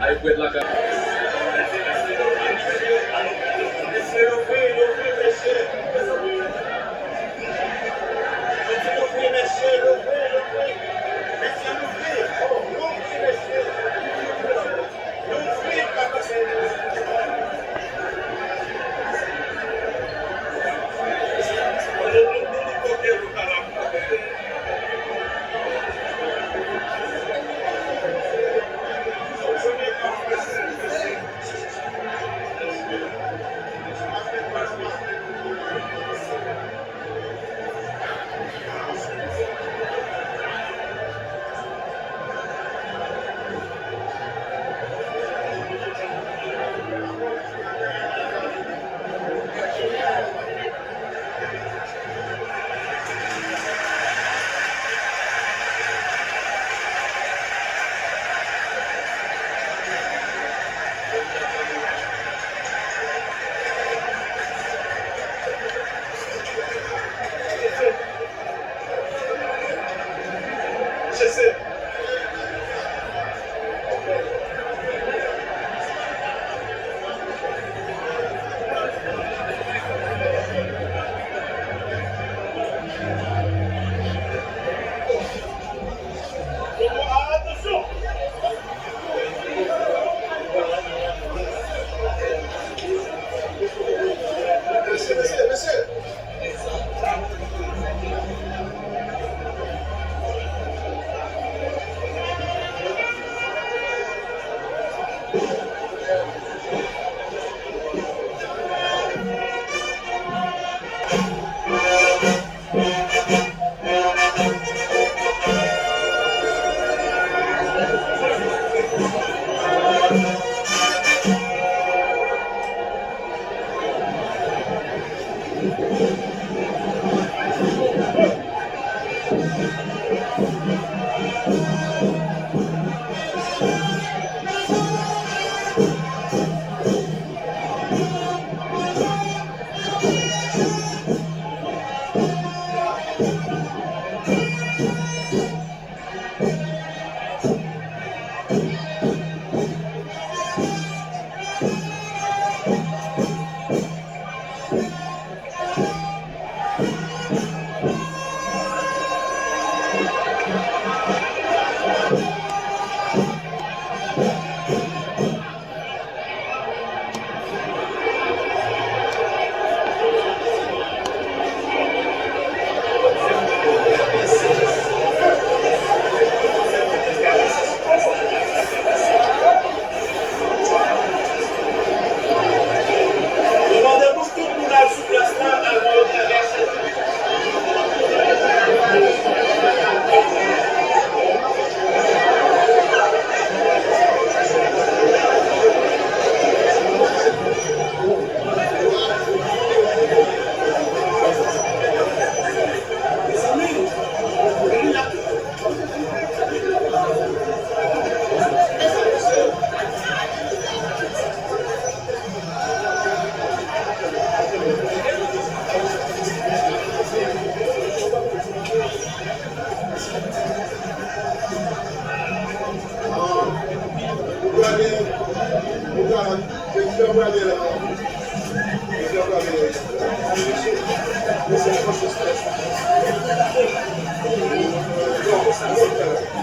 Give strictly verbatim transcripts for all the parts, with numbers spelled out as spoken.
Ay, prèt lakay. Mesye, louvri, louvri, mesye. Mwen di louvri, mesye, louvri, louvri. Mesye, louvri. Oh, louvri, mesye. Louvri, papa. Mande pou tout moun al sou plas la avan yo travèse. Mèsi, mèsi, mèsi.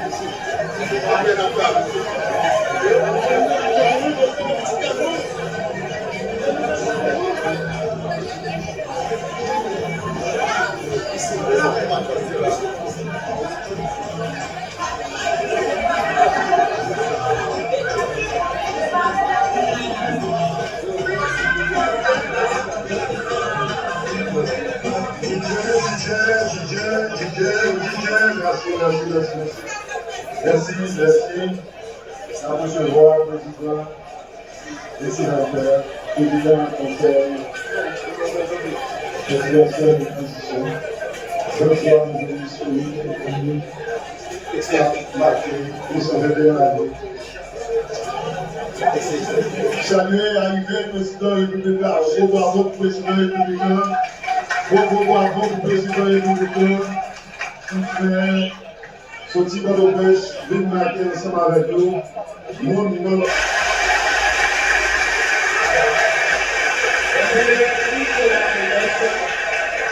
N ap resevwa prezidan e senatè, prezidan konsèy prezidansyèl de tranzisyon, François Marie-Michel, Salye arive prezidan repiblik la. Gwo bwavo pou prezidan repiblik la. Gwo, gwo bwavo pou prezidan repiblik la ki fè soti Pòtoprens vin make ansanm avèk nou. Moun nan C'est le cri de la jeunesse,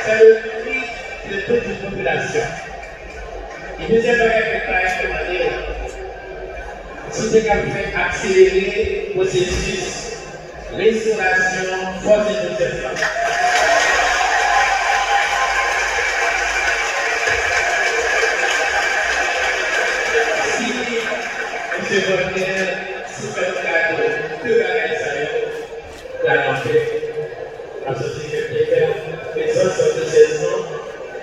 c'est le cri de toute une population. E dezyèm bagay ke m ta rekomande w, si w te ka fè akselere pwosesis restorasyon Fò Sen Jozèf la. Si Mesye Voltaire, si w fè m kado de bagay sa yo, Lamante, m ap santi ke m te fè prezans sòt de sèz an,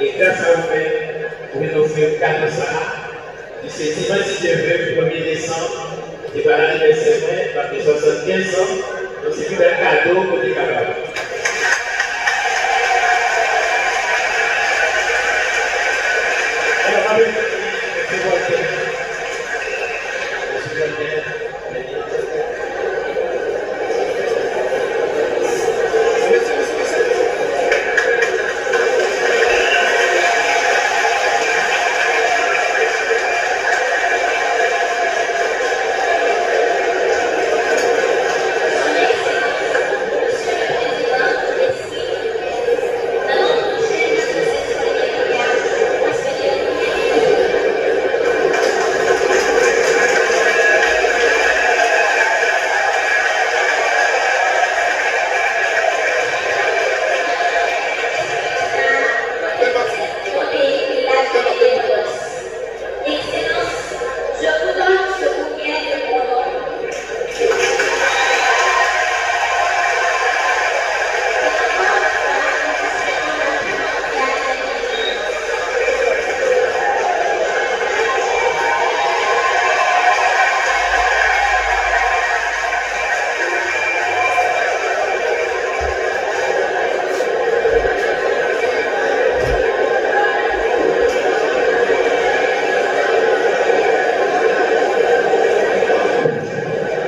e gras a ou menm, ou vin ofri m kado sa a. Li se dimanch, si Dye vle, premye desanm, se pa lanivèsè mwen, m ap gen swasannkenz an, donk se pi bèl kado ke w te ka ba mwen. Alò, m ap remersi Mesye Voltaire. Mesye Voltaire. Excellence, je vous donne ce bouquet de mon nom.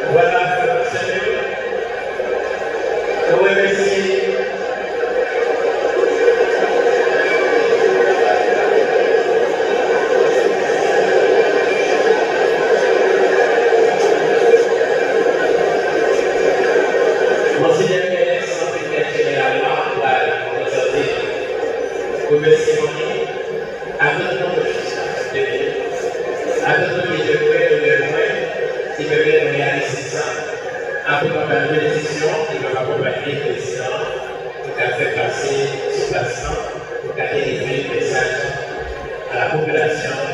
Vwala, frè m ak sè m yo, nou remèsye Monsenyè Kenneth, Sekretè Jeneral la, pral prezante remèsiman li. Atann nou, de minit. Atann nou ki te kwè nan rèv mwen, ki pèmèt mwen reyalize sa. Apre m ap bay benediksyon, ki m ap akonpanye prezidan an, pou l ka fè pase sou plas lan, pou l ka delivre mesaj a la popilasyon